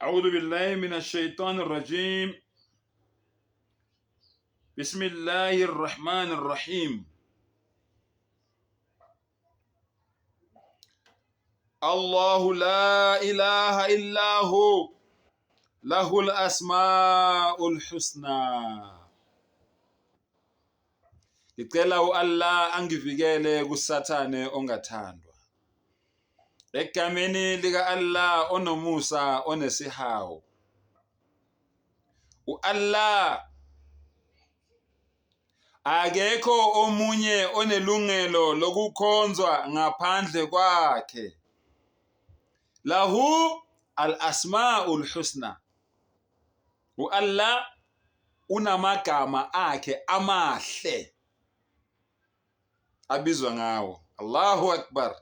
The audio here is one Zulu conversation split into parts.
أعوذ بالله من الشيطان الرجيم بسم الله الرحمن الرحيم الله لا إله إلا هو له الأسماء الحسنى. Ngicela u-Allah angivikele kuSathane ongathandwa. Egameni lika-Allah onomusa onesihawu. U-Allah akekho omunye onelungelo lokukhonzwa ngaphandle kwakhe. Lahu al-asmaul husna. U-Allah unamagama akhe amahle abizwa ngawo. Allahu Akbar.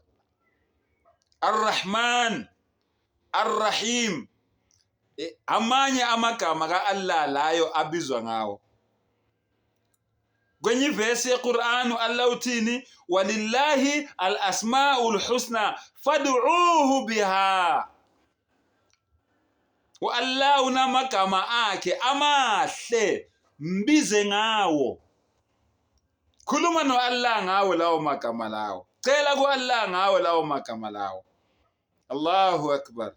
Ar-Rahman, Ar-Rahim. E, amanye amagama ka-Allah layo abizwa ngawo. Kwenye ivesi yeQur'an Allah uthini? Walillahi al-asmaul husna fad'uuhu biha. U-Allah unamagama akhe amahle, mbize ngawo. Khuluma no-Allah ngawo lawo magama lawo. Cela ku-Allah ngawo lawo magama lawo. Allahu Akbar.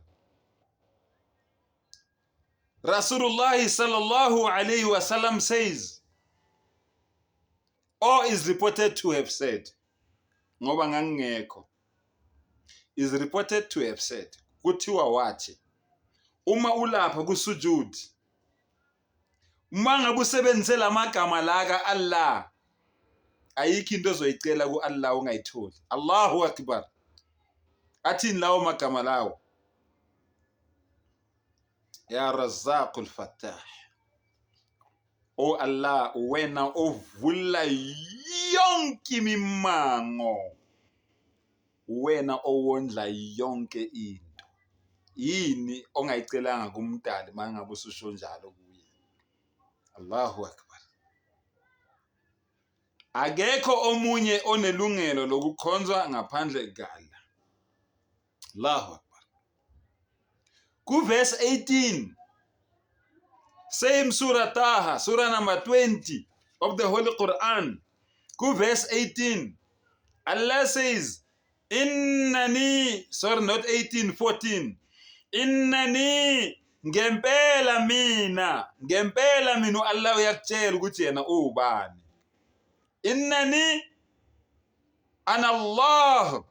Rasulullah sallallahu alayhi wasallam says, or is reported to have said, ngoba ngangingekho, is reported to have said, kuthiwa wathi, uma ulapha kusujud, uma ngabe usebenzise lamagama la ka-Allah, ayikho into ozoyicela ku-Allah ungayitholi. Allahu Akbar. Athini lawo magama lawo? Ya Razzaqul Fattah. O Allah, wena ovula yonke imimango. Wena owondla yonke into. Yini ongayicelanga kumdali mangabe ususho njalo kuye? Allahu Akbar. Akekho omunye onelungelo lokukhonzwa ngaphandle kukaAllah. Allahu Akbar. Ku-verse 18, same Surah Taha, Surah number 20 of the Holy Quran, ku-verse 18, Allah says, Innani, sorry, not 18, 14. Innani, ngempela mina, ngempela mina u-Allah uyakutshela ukuthi yena uwubani. Innani ana Allah,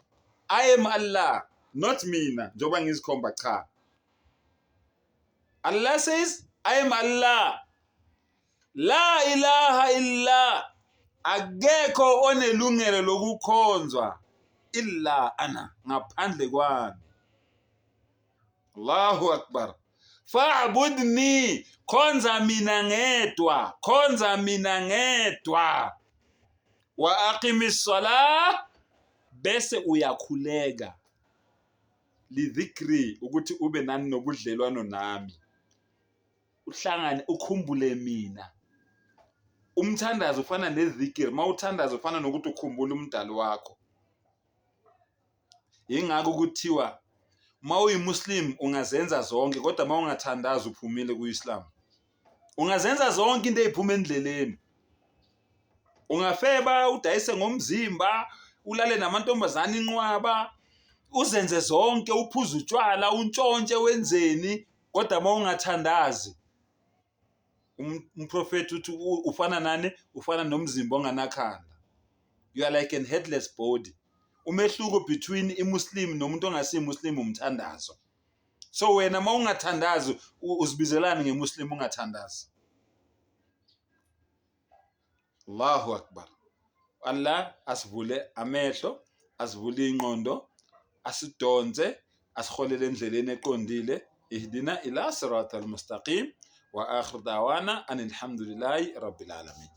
I am Allah, not mina, njengoba ngizikhomba cha. Allah says, I am Allah. La ilaha illa, akekho onelungelo lokukhonzwa illa ana, ngaphandle kwami. Allahu Akbar. Fa'budni, khonza mina ngedwa, khonza mina ngedwa. Wa aqimis salah, bese uyakhuleka. Lidhikri, ukuthi ube nani nobudlelwano nami. Uhlangane ukhumbule mina. Umthandazo ufana nezikiri, uma uthandaza ufana nokuthi ukhumbula umdali wakho. Yingakho kuthiwa uma uyimuslim ungazenza zonke kodwa uma ungathandazi uphumile kuIslam. Ungazenza zonke into eziphuma endleleni. Ungafeba, udayise ngomzimba, ulale namantombazane inqwaba, uzenze zonke, uphuze utshwala, untshontshe wenzeni, kodwa uma ungathandazi umprofethi uthi ufana nani? Ufana nomzimba onganakhanda. You are like an headless body. Umehluko between imuslim nomuntu ongasiyimuslim umthandazo. So wena uma ungathandazi uzibizelani ngemuslim ungathandazi? Allahu Akbar. Allah asivule amehlo, asivule ingqondo, asidonse, asiholele endleleni eqondile. Ihdina ila siratal mustaqim wa akhir da'wana anilhamdulillahi rabbil alamin.